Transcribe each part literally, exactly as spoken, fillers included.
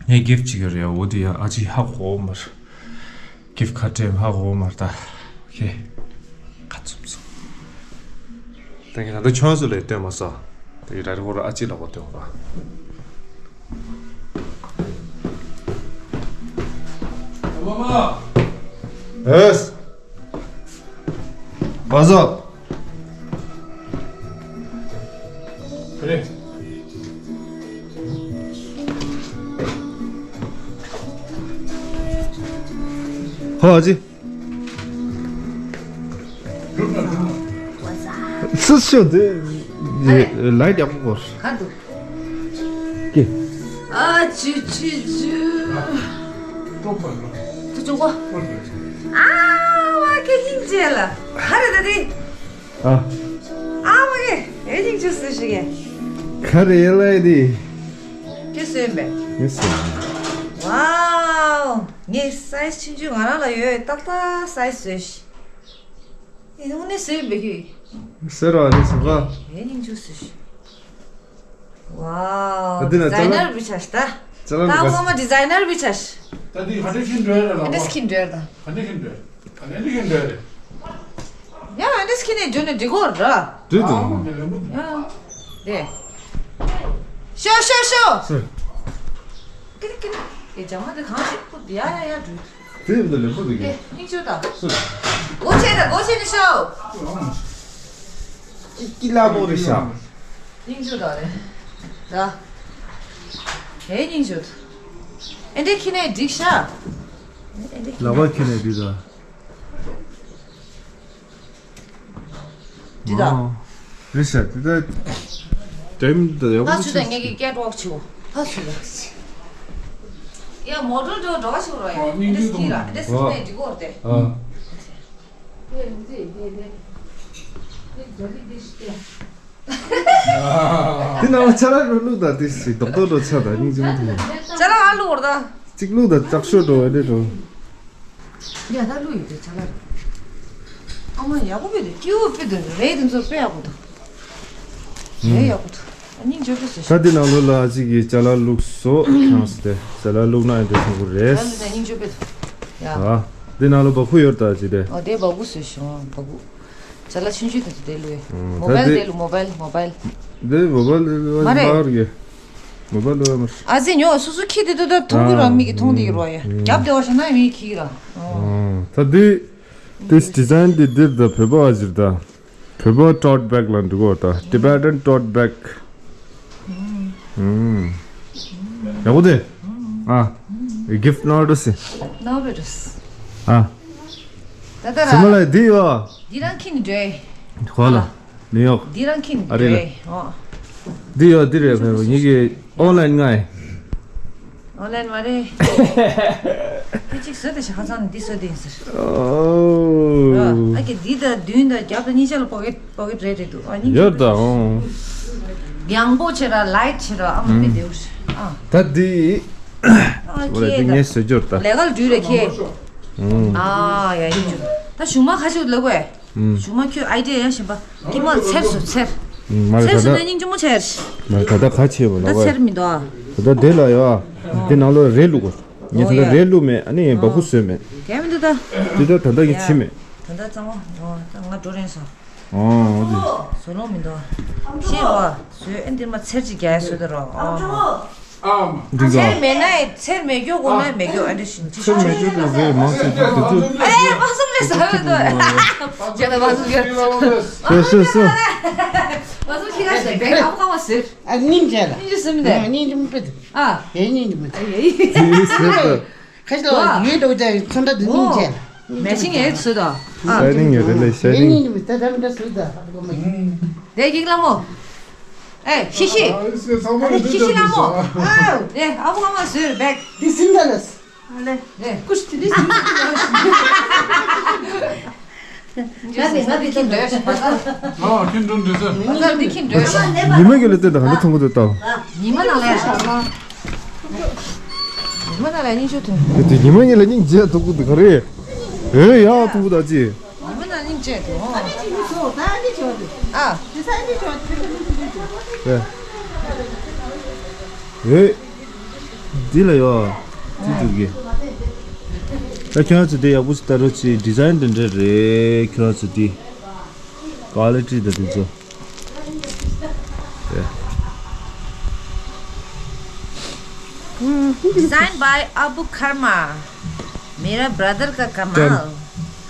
ངས་གིཕ་ཅིག་ཡོད་རེད། འོ་དེ་ཡང་ཨ་ཅེ་ཧ་གོ་མ་རེད། གིཕ་ག་སྤྲད་ཧ་གོ་མ་རེད་ད། ཁེ། ཁ་ཚུམ་སོང་། ད་ངས་ད་ལྟ་ཁྱོད་ཚོ་ལ་སྟོན་མ་སོང་། དེ་གི་ད་རེ་ཧོར་ཨ་ཅེ་ལ་གོ་སྟོན་པ། ཨེས། བ་ཟོ། ཧོ་ཨ་ཅེ། སུ་ཤོད་དེ། ལའི་ཡག་པོ་གོ། ག་འདུག་ཀེ། ཨ་ཅུ་ཅུ་ཅུ། ཏོག་པ་ལོ། ཅུ་ཅུ་གོ། ཨ་མ་ཀེ་ཧིང་ཅེ་ལ། ག་རེ་ད་དེ། ཨ། ཨ་མ་ཀེ་ཨེ་ཅིག་ཅུ་སུ་ཞིག་གེ། ག་རེ་ལའི་དེ། ཅུ་སུ་ཡིན་པས། ངས་སུ་ཡིན། ཝའོ། ངས་སའི་ཛི་ཆུང་ཆུང་ང་རང་ལ་ཡོད་ཏག་ཏག་སའི་ཛི་བཟོས་ཤིག་ཨེ་དངོས་གནས་བཟོས་པའི་ཁྱོད། ཟེར་བ་ནི་ཟེར་བ། ངས་སྙིང་ཆུང་བཟོས་ཤིག་ཝའོ། ད་འདི་ན་ཌི་ཛའི་ནར་བི་ཆ་ཤ་ད། ཅ་ལག་ད་འགའ་ངོ་མ་ཌི་ཛའི་ནར་བི་ཆ་ཤ། ད་འདི་ག་འདྲ་ཁྱེར་འགྲོ་ཡ་རེད་ལགས་པ། འདི་ཁྱེར་འགྲོ་ཡ་ད། ག་འདྲ་ཁྱེར་འགྲོ་ཡ། ག་འདྲ་ཁྱེར་འགྲོ་ཡ་རེད། ཡ་འདི་ཁྱེར་ནས་འགྲོ་ནས་འགྲིག་གོ་ར། འགྲིག་འདུག་ཨ་མ་ངས་ལན་པོ། ཡ། དེ། ཤོ་ཤོ་ཤོ། ཟེར། ཀི་ཀི། ཨེ་ཇ་མ་དེ་གང་ཞིག་ཕུད་ཡ་ཡ་ཡ་འགྲོ། དེ་ཡིན་ད་ལེགས་པོ་འདུག་གི། སྙིང་རྗེ་ད། སུ། སྒོ་ཕྱེ་ད་སྒོ་ཕྱེ་ནས་ཤོག་ཀི་ལ་མོ་རེད་ཤག་སྙིང་རྗེ་ད་རེད། ད། དེ་སྙིང་རྗེ་ད། ཨེ་འདྲས་ཁྱེར་ནས་འགྲིག་ཤག་ཨེ་འདྲས་ཁྱེར་ལག་པ་ཁྱེར་ནས་འགྲིག་ད། འདི་ད། ཨོ། རེད་ཤག་འདི་ད། དེམ་ད་ཡག་པོ་ཕ་ཚུལ་ད་ངེད་ཀྱི་ཀེ་ཊི་ཝོག་བྱེད། ཕ་ཚུལ་ད། ཡ་མོ་ཊ་འགྲོ་འགྲོ་བ་ཞིག་རོ་ཡ། ཨ་སྙིང་རྗེ་འདི་སྐྱིད་ར་འདི་སི་ནས་འགྲིག་གོ་ར་དེ། ཨ། དེ་ནང་ལ་ཅ་ལག་རུ་བླུགས་ད་དེ་སི་རྡོག་རྡོག་འགྲོ་ཆ་ད་སྙིང་རྗེ་མོ་དེ། ཅ་ལག་ཨ་བླུགས་ར་ད། གཅིག་བླུགས་ད་ལྕགས་ཤོག་འགྲོ་བ་འདྲ་འགྲོ། ཡ་ད་ལུ་ཡི་དེ་ཆ་ལ་རེད། ཨ་མ་ཡག་པོ་བེད་དེ་སྐྱིད་པོ་བེད་དེ་རེད་དེ་ཚོ་དཔེ་ཡག་པོ་འདུག་རེད་ཡག་པོ་འདུག་ཨ་སྙིང་རྗེ་པོ་ཟེར་ཤག་ད་འདི་ནང་ལོ་ལ་ཨ་ཅིག་གི་ཅ་ལག་བླུགས་སོ་ཁྱང་སི་དེ་ཅ་ལག་བླུགས་ན་ཡང་དེ་སོང་གི་རེད། ད་ལུ་ད་སྙིང་རྗེ་པོ་བེད་དེ་ཡ། ཨ་འདི་ནང་ལོ་བ་ཁུ་ཡོད་ད་ཅི་དེ། ཨ་དེ་བ་ཁུ་ཟེར་ཤག་བ་ཁུ། ཅ་ལག་ཆུང་ཆུང་དེ་ཚོ་དེ་ལུས། ཨུམ། མོ་བལ་ད་དེ་དེ་ལུ་མོ་བལ་མོ་བལ། དེ་མོ་བལ་དེ་མ་རེད། མ་རེད། མོ་བལ་ལུས་མ་རེད། ཨ་ཙི་ཉོ་སུ་སུ་ཁྱི་དེ་དུ་ད་མཐོང་གི་ར། ཨ་མིག་གི་མཐོང་དེ་གི་རོ་ཡ། ཨུམ། རྒྱབ་དེ་བ་ཤ་ན་མིག་ཁྱི་གི་ར། ཨོ། ཨ་ད་དེ་དེ་ཌི་ཛའིན་དེ་འདིར་ད་བོད་པ་ཨ་ཟེར་ད། བོད་པ་ཊོཊ་བེག་ལ་འགྲོ་གོ་ད། Tibetan tote bag། ཨུམ། ཡག་པོ་དེ། ཨ། གིཕ་ནོར་དུ་སི། ནོར་བེ་དུ་སི། ཨ། ད་ད་ར། སི་མ་ལ་དེ་ཡོད། འདི་རང་ཁྱི་ནི་འདྲེ། ཧོ་ལ། ནིའུ་ཡོག་འདི་རང་ཁྱི་ནི་ཨ་རེད་ལ། འདྲེ། ཨོ། འདི་ཡོད་འདི་རེད་བས་ངེད་ཀྱི་ཨོན་ལན་ང་ཡི། ཨོན་ལན་མ་རེད། ཁྱི་གཅིག་བཟོས་དེ་ཤ་ཁ་ཚང་ནི་འདི་བཟོས་དེ་ཡིན་ཟེར། ཨོ། ཨ་ཀྱེ་འདི་ད་མདུན་ད་རྒྱབ་ད་གཉིས་ཆ་ལ་པོ་ཀེ་པོ་ཀེ་རེད་རེད་འདུག་ཨ་གཉིས་ཡོད་ད་ཨོ། ཡང་པོ་ཆེ་ར་ལའིཊ་ཆེ་ར་ཨ་མ་པི་དེའུ་ཨ། ད་འདི། ཨ་ཁྱེད་ད་ངས་བཟོས་འབྱོར་ད། ལས་ཀ་ལ་འགྲུལ་རེད་ཁྱེད། ཨ་ཡ་ཡིན་འགྲུལ། ད་གཞུག་མ་ཁ་ཤས་ལབ་དགོས། གཞུག་མ་ཁྱོད་ཨའི་ཌི་ཡ་ཡང་གཞན་པ། ཀྱི་མ་ཚེར་སོ་ཚེར། ཚེར་སོ་ན་སྙིང་རྗེ་མོ་ཆེ། མ་ད་ད་ག་ཆེ་བ་ན་ད་ཚེར་མི་འདུག་ཨ། ད་ད་དེ་ལ་ཡོད་ཨ། དེ་ནང་ལོ་རེ་ལུག་གོ། ངས་ད་ད་རེ་ལུག་མེད་ཨ་ནི་ཡིན་བ་ཁུ་བཟོས་མེད། དེ་མི་འདུག་ད། དེ་ད་ད་ད་གི་ཆི་མེད། ད་ད་གཙང་མ་ད་ང་འགྲོ་རན་སོང་། ཨོ་དེ། བཟོ་ལོང་མི་འདུག་ཨ། ཤེས་བ་བཟོས་ཨ་འདིར་མ་ཚེར་ཅིག་རྒྱག་ཡ་བཟོས་ད་རོགས་ཨ། འགྲིག་ག་ཚེར་མེད་ན་ཚེར་མེད་རྒྱུ་དགོས་ན་མེད་རྒྱུ་ཨ་འདྲ་བཞིན་ཅི་ཚེར་མེད་རྒྱུ་དགོས་རེད་མང་ཆེ་དེ་དུས་ཚོད། ཨེ་མ་སུམ་ལས་ཟ་བའི་དོ། ཇ་ད་མ་སུམ་ཇ། སོ་སོ་སོ། མ་སུམ་ཁྱི་ག་ཟེར་བེག་ཨ་ཁུ་ག་མ་ཟེར། ཨ་སྙིང་རྗེ་ལ། སྙིང་རྗེ་སུམ་དེ། སྙིང་རྗེ་མི་དཔེ་དུ། ཨ། ཡེ་སྙིང་རྗེ་མི་དུ། ཨ་ཡེ། ཁ་ཤས་ལ་ཡོད་འགྲོ་ཅག་ཚོན་ཁྲ་དུ་སྙིང་རྗེ་ལ། མེ་ཤིང་ཨེ་སུ་དང་། ཤ་ནིང་ཡོད་རེད་ལེ་ཤ་ནིང་། ཡེ་སྙིང་རྗེ་མི་དུ་ད་མི་འདྲ་སུ་དང་། དེ་ཡིག་ལ་མོ། ཨེ་ཤི་ཤི། ཨ་ཤི་ཤི་ལ་མོ། ཨ་དེ་ཨ་ཕོ་ཨ་མ་བཟོས་རེད་བེག་འདི་སིམ་ད་ལས། ཨ་ལེ། ཨེ་ཀུ་ཤི་འདི་སིམ་ད་ལས། ང་དེ་ང་དེ་ཁྱིམ་འདྲ་ཞིག་བ་ད། ཨ་ཁྱིམ་འགྲོ་འདྲ་ས། ང་ད་འདི་ཁྱིམ་འདྲ་ཞིག་ཉི་མ་གི་ལ་བལྟས་ད་ག་འདྲ་མཐོང་གི་འདུག་ད། ཉི་མ་ནང་ལ་ཡ་ཤར་མ། ཉི་མ་ནང་ལ་ཡ་སྙིང་ཆུ་འཐུང་། དེ་ཉི་མ་གཉིས་ལ་སྙིང་རྗེ་འཐུང་གི་འདུག་ག་རེ། ཨེ་ཡ་འཐུང་གི་འདུག་ཅི། ཉི་མ་ནང་སྙིང་རྗེ་འཐུང་། ཨ། ཨེ། འདི་ལ་ཡོད། འདི་འདུག་གི། ད་ཁྱོད་རང་ཚོ་འདི་ཡག་པོ་ཞིག་ལྟ་རོགས་གྱིས། ཌི་ཛའིན་འདི་འདྲ་རེད། ཁྱོད་རང་ཚོ་འདི། ཀོ་ལི་ཊི་དང་འདི་ཚོ། Designed by Abu Karma. मेरा ब्रदर का कमाल।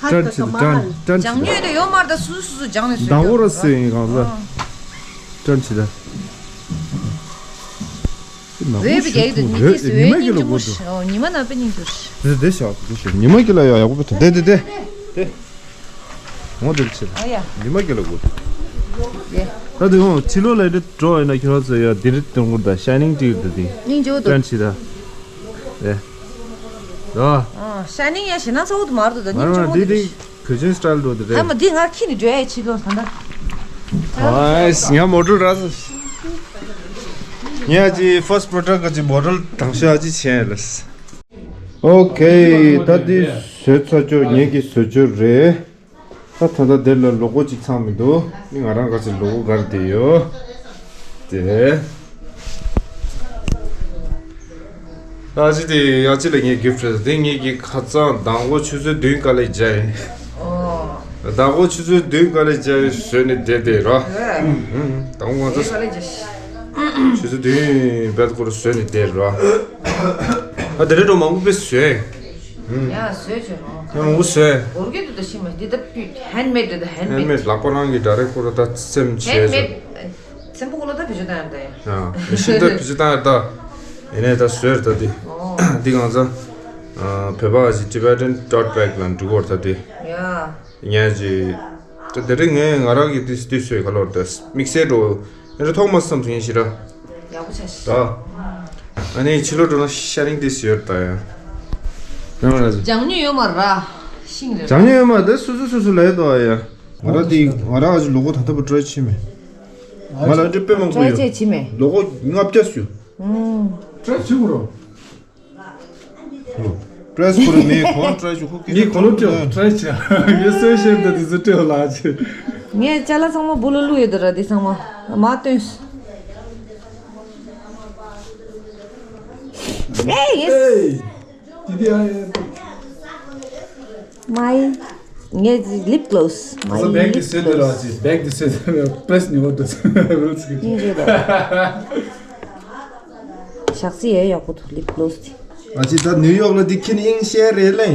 ཀྲན་ཆི་ད། ཀྲན་ཀྲན་ཆི་ད། ལྗང་སྨྱུག་དེ་ཡོད་མ་རེད་ད། སུ་སུ་སུ་ལྗང་ནས་བཟོས། དང་པོ་ར་སེ་ཡིན་གང་ཟ། ཀྲན་ཆི་ད། འོས་པའི་རྒྱལ་དུ་ཉི་མ་གི་ལ་གོ་འདུག་ཉི་མ་ནང་པའི་སྙིང་གྱུར། དེ་དེ་ཤག་དེ་ཤག་ཉི་མ་གི་ལ་ཡ་ཡག་པོ་ཐོན། དེ་དེ་དེ་དེ། ངོ་དེར་ཆེ་ལ། ཨ་ཡ། ཉི་མ་གི་ལ་གོ་འདུག་ད་དེ་ཡང་ཕྱི་ལོགས་ལ་འདི་འགྲོ་ཡིན་ན་ཁྱོད་ཚོ་ཡ་དེ་རིགས་སྟོན་གོ་ད། ཤའི་ནིང་ཏིག་ད་དེ། སྙིང་རྗེ་པོ་འདུག་ཀྲན་ཆི་ད། རེད། ཨ། ཤའི་ནིང་ཡ་ཞེ་ན་ཚ་བོ་དུ་མ་རུ་དུ་ད་སྙིང་རྗེ་པོ་འདུག་བོད་ཆེན་སི་ཊའིལ་འགྲོ་དེ་རེད། ཨ་མ་འདི་ང་ཁྱི་ནི་འགྲོ་ཡ་ཕྱི་ལོགས་ད་ད། ཨ་ཡ་ངའི་མོ་ཊ་ར་ས། ངའི་ཨ་ཅི་ཕར་སི་ཊི་པོ་རོ་ཌག་གི་ཨ་ཅི་མོ་ཊ་དང་ཤོས་ཨ་ཅི་བྱས་ལ། ཨོ་ཁེ། ད་འདི་བཟོས་ཚར་ཆོག་ངེད་ཀྱི་བཟོ་བཅོས་རེད། ད་ད་ལྟ་དེ་ལ་ལོ་གོ་གཅིག་ཚང་མི་འདུག་ནི་ང་རང་ག་ཚོད་ལོ་གོ་གར་བསྡད་ཡོད། དེ། ཨ་ཅི་དེ་ཡང་ཅི་ལ་ངས་གིཕ་ཊི་རེད། དེ་ངེད་ཀྱི་ཁ་སང་ཟླ་ངོ་ཆུ་ཚོད་བདུན་ཀ་ལེ་བརྒྱབ་ཡིན། ཨོ། ཟླ་ངོ་ཆུ་ཚོད་བདུན་ཀ་ལེ་བརྒྱབ་ཡིན་བཟོས་ནས་བསྡད་བསྡད་ར། ཨེ། ཟླ་ངོ་ང་ཚོ་ཀ་ལེ་བརྒྱབ། ཆུ་ཚོད་བདུན་བརྒྱབ་སྐོར་བཟོས་ནས་བསྡད་ར། ཨ་དེ་རེད་འགྲོ་མང་པོ་དཔེ་བཟོས། ཡ་བཟོས་བྱོས་རོ། ཡ་མང་པོ་བཟོས། སྒོར་གྱི་དུ་ད་ཤི་མ་འདི་ད་ཕུད་ཧེན་མེད་རེད་ད། ཧེན་ཧེན་མེད། མེད་ལག་པ་རང་གིས་ཌའི་རེག་ཁོ་ར་ད་སེམས་བྱས་ཧེན་མེད། སེམས་པོ་ཀུ་ལོ་ད་བེད་སྤྱོད་བཏང་ཡ་ད་ཡ། ཡ་མི་ཤེས་ད་བེད་སྤྱོད་བཏང་ཡ་ད། ཡིན་ནའི་ད་བཟོས་ད་འདི། ཨོ། འདི་གང་ཚ། བོད་པ་ཞིག་ཊི་བེ་ཊན་ཊོཊ་བེག་ལ་འགྲོ་གོ་ད་འདི། ཡ། ཉན་ཅི། ད་དེ་རིང་ངས་ང་རང་གི་དུས་དུས་སུའི་ཁ་ལོར་ཏེ་དམིགས་བསལ་འགྲོ་ཨེ་རེ་ཐོག་མ་བསམ་སོང་ཡིན་ཞེ་དྲག་ཡག་པོ་ཆགས་ཤིག་ད། ཨ་ནི་ཕྱི་ལོགས་འགྲོ་ན་ཤ་རིང་ཏིས་ཡོད་ད་ཡ། ཡང་ར་ཅི། ལྗང་སྨྱུག་ཡོད་མ་ར། ཤིང་རེད། ལྗང་སྨྱུག་ཡོད་མ་དེ་སུ་སུ་སུ་སུ་ལས་དོ་ཡ། ང་ར་དེ་ང་ར་ཨ་ཅི་ལོ་གོ་ད་ལྟ་བུ་ཊི་རའི་བྱེད་མེད། ང་ལ་འདྲི་དཔེ་མང་པོ་ཊི་རའི་ཡོད། ཅེས་བྱེད་མེད། ལོ་གོ་ལྔ་བརྒྱ་སུ། ཨུམ། ཊི་རའི་བྱེད་དགོས་རོ། ཊི་རའི་སྐོར་མེད་གོང་ཊི་རའི་ཞུ་ཁུག་གི་ངས་གོ་ལོ་ཊི་རའི་བྱ། ངས་སོས་ཤེར་དེ་དེ་ཚོ་སྤྲད་ལ་ཅི། ངས་ཅ་ལག་ཚང་མ་སྦུག་ལ་བླུགས་ཡོད་དོ་ར་དེ་ཚང་མ་མ་སྟོན། ཨེ་ཡེས། ཨེ། དེ་དེ་ཨ་ཡེ། མའི། ངས་ལིབ་གློ་སི། མའི་ལིབ་གློ་སི། བེག་དེ་སེ་དེ་ར་ཅི། བེག་དེ་སེ་དེ་ར་པྲེ་སི་ཉོ་བར་འགྲོ་ཚུལ་རེད་པ། ཞག་ཚི་ཡོད་ཡག་པོ་འདུག་ལིབ་གློ་སི་དེ། ཨ་ཅི་ད་ནིའུ་ཡོག་ལ་འདི་ཁྱེར་ནས་ཨིང་ཤེར་རེད་ལེ།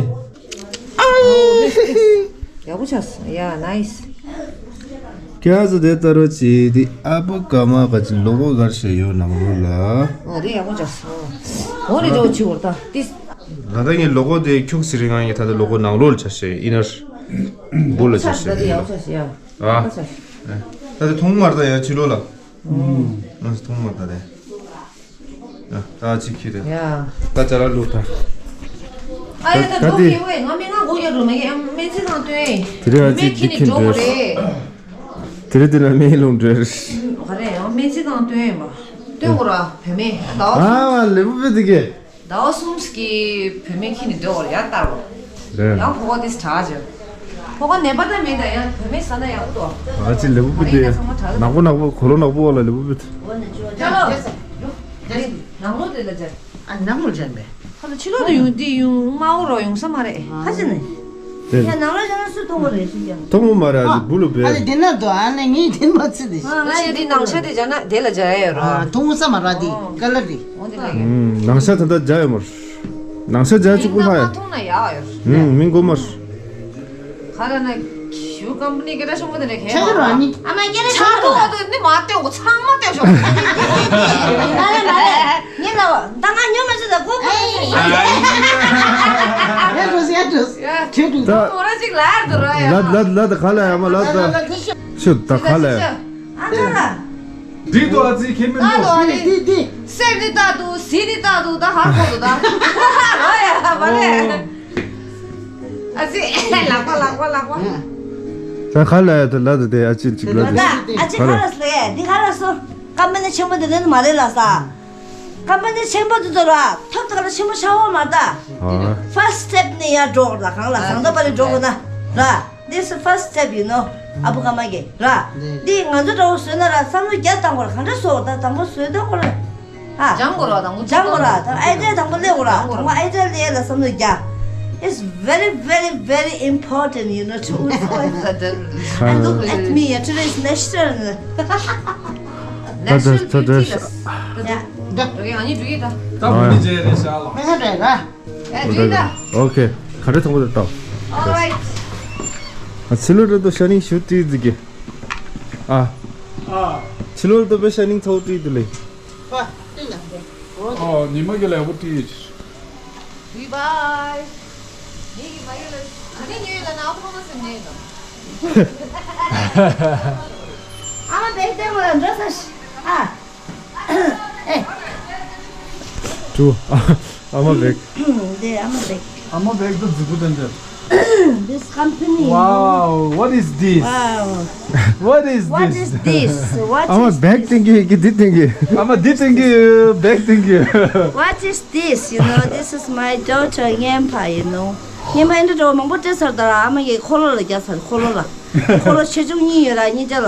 ཡག་པོ་ཆགས་སོང་ཡ། ནའི་སི། ཁྱེད་ཚོ་དེ་ལྟ་རོགས་གྱིས། འདི་ཨ་བུ་ཀ་མ་ག་ཅི་ལོ་གོ་གར་ཞེས་ཡོད་ནང་ལོགས་ལ། ཨོ་དེ་ཡག་པོ་ཆགས་སོང་། འོ་རེ་ཇོ་ཆི་བོར་ད་ཏིས། ད་ལྟ་ངའི་ལོ་གོ་དེ་ཁྱུག་ཟེར་རིང་ང་ངས་ད་ལྟ་ལོ་གོ་ནང་ལོགས་ལ་ཆ་ཤེས་ཨིན་ནར། འབུ་ལ་ཆ་ཤེས་ད་དེ་ཡག་པོ་ཆགས་སོང་ཡ། ཨ། ད་དེ་ཐུང་མར་ད་ཡ་ཕྱི་ལོགས་ལ། ཨང་། ཐུང་མ་ད་རེད། ཡ། ད་ཅི་ཁྱི་རེད། ཡ། ད་ཅ་ལག་བླུགས་ད། ཨ་ཡ་ད་ད་ད་དེ། ང་མི་ང་གོ་ཡ་རུ་མ་ཡ་སྨན་རྩིས་ཁང་སྟོན། དེ་རིང་ཨ་ཅི་སྨན་ཁྱི་ནི་འགྲོ་གོ་རེད། དེ་རིང་དེ་ན་སྨན་ལུང་འདྲེར། ག་རེ་ཡང་སྨན་རྩིས་ཁང་སྟོན་ཡིན་པ། སྟོན་གོ་ར་བུད་མེད་ཟླ་བ། ཨ་ལེ་བུ་བུ་དེ་གས། ཟླ་བ་གསུམ་གྱི་བུད་མེད་ཁྱི་ནི་འདོད་བར་ཡང་བསྟར་བ། རེད། ཡང་ཕོ་བ་དེ་དྲག་བྱོས། ཕོ་བ་ནད་པ་དང་མེད་ད་ཡང་བུད་མེད་ཟ་ན་ཡག་པོ་འདུག་ཨ་ཅི་ལེ་བུ་བུ་དེ། ནག་པོ་ནག་པོ་གོ་ལོ་ནག་པོ་བ་ལ་ལེ་བུ་བུ་དེ། ཅ་ལོ། ནང་ལོགས་དེ་ལ་ཅར། ཨ་ནང་ལོགས་ཅར་མེད། ཁ་ལ་ཕྱི་ལོགས་དུ་ཡོང་དེ་ཡོང་དམའ་བོ་རོ་ཡོང་ས་མ་རེད། ཁ་ཅི་ནི། དེ། ཡ་ནང་ལོགས་ཅར་ན་སུ་མཐོང་གི་རེད་ཞུ་ཀྱང་། མཐོང་མོ་མ་རེད། ཨ་ཅི་བུ་ལུ་བེ། ཨ་ལེ་དེ་ན་དོ་ཨ་ནི་ངས་དེ་མ་ཚིག་དེ། ང་ཆེ་དེ་ནང་ཤ་དེ་ཅར་ན་དེ་ལ་ཅར་ཡ་ཡོད་རོ། ཨ་མཐོང་མོ་ས་མ་ར་དེ་ཀ་ལར་དེ། འོ་དེ་ལ་ཡོད། ནང་ཤ་ད་ལྟ་ཅར་ཡོད་མ་རེད། ནང་ཤ་ཅར་ཅིག་ཀུ་ཧ་ཡ། མཐོང་ན་ཡག་ཡོད། ཨུམ་མི་མགོ་མར། ཁ་ལ་ན་ཞུ་ཀམ་པ་ནི་སྐད་གྲགས་ཆེན་པོ་དེ་འདྲ་ཁེ། ཆག་རོ་ཨ་ནི། ཨ་མ་སྐད་གྲགས་ཆག་རོ། ཨ་དོ་ནི་མ་སྟོན་གོ་ཚང་མ་སྟོན་ཤོག་མ་རེད་མ་རེད། ངས་ལ་བ་ད་ང་ཉོ་མ་ཆུ་ད་ཁོ་ཁོ་ཡ་འགྲོ་ཡ་འགྲོ། ཡ་ཁྱོད་འགྲོ། ད་མོ་ར་ཅིག་ལ་ཡར་དུ་རོ་ཡ། ལ་ལ་ལ་ད་ཁ་ལ་ཡ་མ་ལ་ད། ཤོད་ད་ཁ་ལ་ཡ། ཨ་ཁ་ལ། འདི་དུ་ཨ་ཙི་ཁེ་མེད་ད་དུ་ཨ་ནི། འདི་འདི། སེར་ནི་ད་དུ་སི་ནི་ད་དུ་ད་ཧ་གོ་དུ་ད། ཨ་ཡ་མ་རེད། ཨ་ཙི་ལག་པ་ལག་པ་ལག་པ། ད་ཁ་ལ་ཡ་ད་ལ་ད་དེ་ཨ་ཙི་ཅིག་ལ་ད། ཨ་ཙི་ཁ་ལ་སོ་ཡ་འདི་ཁ་ལ་སོ། ཀམ་པ་ནི་ཆེན་པོ་དེ་ནི་མ་རེད་ལ་ས། ཀམ་པ་ནི་ཆེན་པོ་དེ་ཚོ་ལ་ཐོབ་ད་ཁ་ལ་ཆེན་པོ་ཆགས་འོང་མ་ད། ཧྥར་སི་ཊི་སི་ཊེབ་ནི་ཡ་འགྲོ་ལ་གང་ལ་བཟང་ད་པ་རེད་འགྲོ་གོ་ན་ར། This is first step, you know. ཨ་བུ་ཀ་མ་གེ་ར། འདི་ང་ཚོ་འདྲ་བོ་བཟོས་ན་ར་བསམ་བློ་རྒྱ་བཏང་དགོས་ར། གང་འདྲ་བཟོ་བ་ད་དང་པོ་བཟོས་བཏང་དགོས་ར། ཨ། སྦྱང་དགོས་ར། དང་པོ་སྦྱང་དགོས་ར། དང་ཨའི་ཌི་ཡ་དང་པོ་སླེབས་དགོས་ར། དང་པོ་ཨའི་ཌི་ཡ་སླེབས་ལ་བསམ་བློ་རྒྱག It's very, very, very important, you know, to move forward. And look at me, yeah, today is natural. Natural beauty. Yeah. ད་མི་རྗེས་རེད་ཤག་ལ། ཨ། ཨོ་ཁེ། ག་འདྲ་ཐོག་པ་དེ་ལྟ། All right. ཨ། ཕྱི་ལོགས་ལ་ད་ཤ་ནིང་ཞུ་ཏི་ཟིག་གི། ཨ། ཨ། ཕྱི་ལོགས་ལ་ད་པེ་ཤ་ནིང་ཚོ་ཏི་དུ་ལེ། ཨོ། ཉི་མ་གི་ལས་པོ་ཏི། བི་བའི། ངེད་ཀྱི་མ་ཡོད་ལ་ནའོ་ཐོ་མ་སེམས་ནས་དང་། ཨ་མ་བེག་སྟེར་དགོས་ལ་འགྲོ་ས་ཤི། ཨ། ཨེ། ཏུ། ཨ་མ་བེག་དེ་ཨ་མ་བེག་ཨ་མ་བེག་ཏུ་འཛུགས་པོ་དང་འདྲ། This company. Wow, what is this? Wow. What is this? What is this? What is this? ཨ་མ་བེག་ཏིང་གི་གི་འདི་ཏིང་གི། ཨ་མ་འདི་ཏིང་གི་བེག་ཏིང་གི། What is this? You know, this is my daughter, Ngenpa, you know. Ngenpa འདི་འདྲ་མང་པོ་སྤྲད་ཚར་ད་ར། ཨ་མ་གི་འཁོར་ལོ་ལ་རྒྱག་ཚར། འཁོར་ལོ་ལ། འཁོར་ལོ་ཆེ་ཆུང་གཉིས་ཡོད་ར། གཉིས་ཆ་ལ།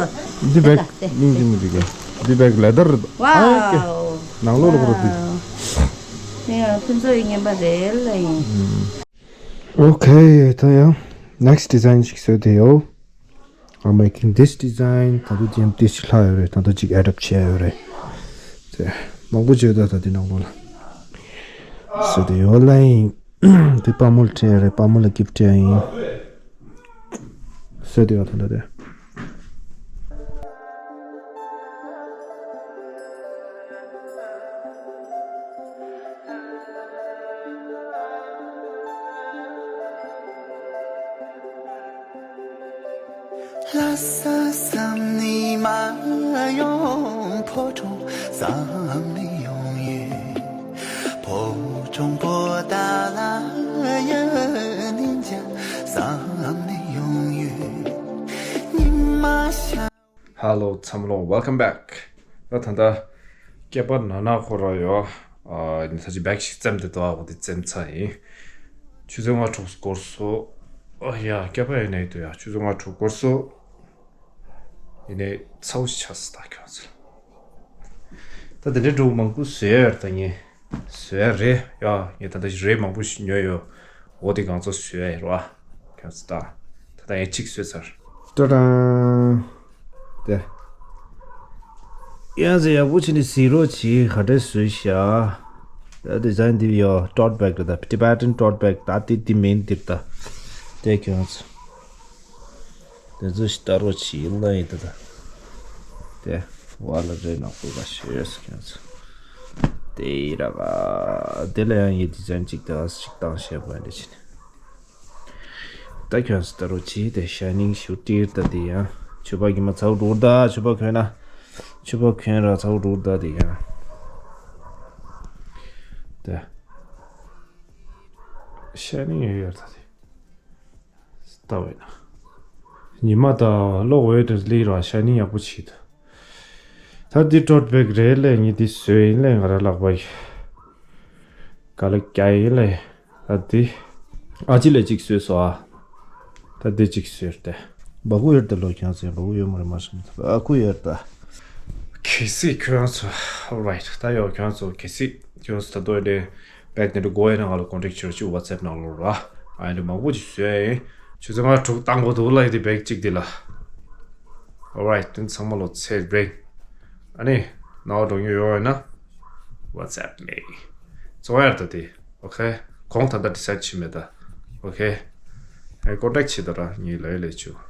འདི་བེག་དེ་ལྟ་སྟེ། སྙིང་རྗེ་མོ་འདི་ག། འདི་བེག་ལེ་དར། Wow. ཨ་ཀེ། ནང་ལོགས་ལ་ཁོ་ར་འདི། Wow. ཡ་ཕུན་ཚོགས་ཡི་ངན་པ་རེད་ལ་ཡིན། ཨོ་ཁེ། ད་ཡང་next design ཞིག་བཟོས་ཏེ་ཡོད། I'm making this design. ད་དུང་ཅིག་ཏིས་ཅིག་ལྷག་ཡོད་རེད། ད་དུང་ཅིག་add up བྱས་ཡོད་རེད། དེ་མང་པོ་བརྗོད་ད། ད་དེ་ནང་ལོགས་ལ་བཟོས་ཏེ་ཡོད་ལ་ཡིན། དེ་པ་མོ་ལ་སྤྲད་ཡོད་རེད། པ་མོ་ལ་gift སྤྲད་ཡིན། བཟོས་ཏེ་ཡོད་ད་ད་དེ། ལྷ་ས་བསམ་ནི་མ་ཡོང་། ཕོ་བྲང་བསམ་ནི་ཡོང་ཡོད། ཕོ་བྲང་པོ་ཏཱ་ལ་ཡ་ནི་འཇག་བསམ་ནི་ཡོང་ཡོད། ཉི་མ་ཤར། Hello ཚང་མ་ལོ། Welcome back. ད་ད་ལྟ་སྐྱེས་པ་ན་ན་ཁོ་ར་ཡོད། ཨ་ནི་ད་ཅི་བེག་ཞིག་བཙེམས་ཏེ་འདུག་ཨ་ཁོ་དེ་བཙེམས་ཚར་ཡིན། ཆུ་ཚོད་ལྔ་དྲུག་འགོར་སོང་། ཨ་ཡ་སྐྱེས་པ་ཡིན་ནའི་འདུག་ཡ། ཆུ་ཚོད་ལྔ་དྲུག་འགོར་སོང་། ཡིན་ནའི་ཚ་བོ་ཞིག་ཆགས་སོང་ད་ཁྱོད་ཚོ། ད་དེ་འདྲའི་འགྲོ་མང་པོ་བཟོས་ཡོད་ད་ངས། བཟོས་རེད་ཡ། ངས་ད་ལྟ་རེད་མང་པོ་ཞིག་ཉོས་ཡོད། འོ་དེ་གང་ཚོ་བཟོས་ཡ་རེད་བ། ཁྱོད་ཚོ་ད། ད་ལྟ་ཡང་གཅིག་བཟོས་ཚར། ཏྲ་ཏྲང་། དེ། ཡང་ཟེར་ཡག་པོ་བྱས་ནས་གཟིགས་རོགས་གྱིས། ག་འདྲས་བཟོས་ཤག་ད་design འདི་ཡོད། tote bag རེད་ད། Tibetan tote bag ད་དེ་དེ་མིན་འདིར་ད། དེ་ཁྱོད་ཚོ། དེ་ཚོ་ཞིག་ལྟ་རོགས་གྱིས་ལ་ཡིན་ད་ད། དེ་བ་ལ་རེ་ནག་པོ་ག་ཤོད་ཟེར་མཁན་ཚོ། དེ་ཡི་ར་ག་དེ་ལ་ཡང་ཡི་design གཅིག་དང་གཅིག་བཏང་བྱས་པ་འདྲ་བྱས་ནས། ད་ཁྱོད་ཚོ་ལྟ་རོགས་གྱིས། དེ་ཤ་ནིང་ཞུ་ཏིར་ད་དེ་ཡང་ཆུ་བ་གི་མ་ཚ་བོ་འགྲོ་ད། ཆུ་བ་གོན་ན། ཆུ་བ་གོན་ར་ཚ་བོ་འགྲོ་ད་དེ་ཡང་། དེ་ཤ་ནིང་ཡོད་ཡོད་ད་དེ། ལྟ་བས་ན། ཉི་མ་དང་གློག་འོད་དུ་ལི་ར་ཤ་ནི་ཡག་པོ་བྱེད་དུ། ད་འདི་tote bag རེད་ལས། ངས་འདི་བཟོས་ཡིན་ལས། ང་ར་ལག་པ་ཡི་ག་ལ་རྒྱ་ཡིན་ལས། ད་འདི་ཨ་ཅི་ལས་གཅིག་བཟོས་སོ་ཨ། ད་འདི་གཅིག་བཟོས་ཏེ། སྦ་ཁུག་ཡོད་ད་ལོ། ཁྱང་ཚན་སྦ་ཁུག་ཡོད་མ་རེད་མ་སོང་། སྦ་ཁུག་ཡོད་ད། གལ་སྲིད་ཁྱོད་ཚོ་alright ད་ཡོད། ཁྱོད་ཚོ་གལ་སྲིད་ཁྱོད་ཚོ་ད་དོ་ཡིན་ལས། བེག་དེ་འདྲ་དགོས་ཡིན་ན་ང་ལ་contact བྱོས་ཅིག WhatsApp ནང་ལོགས་ར། ཨ་ཡིན་དེ་མང་པོ་ཅིག་བཟོས་ཡིན། ཆུ་ཚོད་ལྔ་དྲུག་བཏང་དགོས་འདུག་ལ་ཡིན་དེ་བེག་གཅིག་འདི་ལ། Alright དེ་ཚང་མ་ལོ་ཚེ་བེག་ཨ་ནི་ནང་འགྲོ་མྱོང་ཡོད་ཡོད་ན་WhatsApp me. ཚོ་ཡར་ད་དེ་okay གོང་ད་ལྟ་decide བྱས་མེད་ད། Okay ཨེ་contact བྱེད་ད་ར་ངའི་ལ་ཡོད་ལས་ཆུ།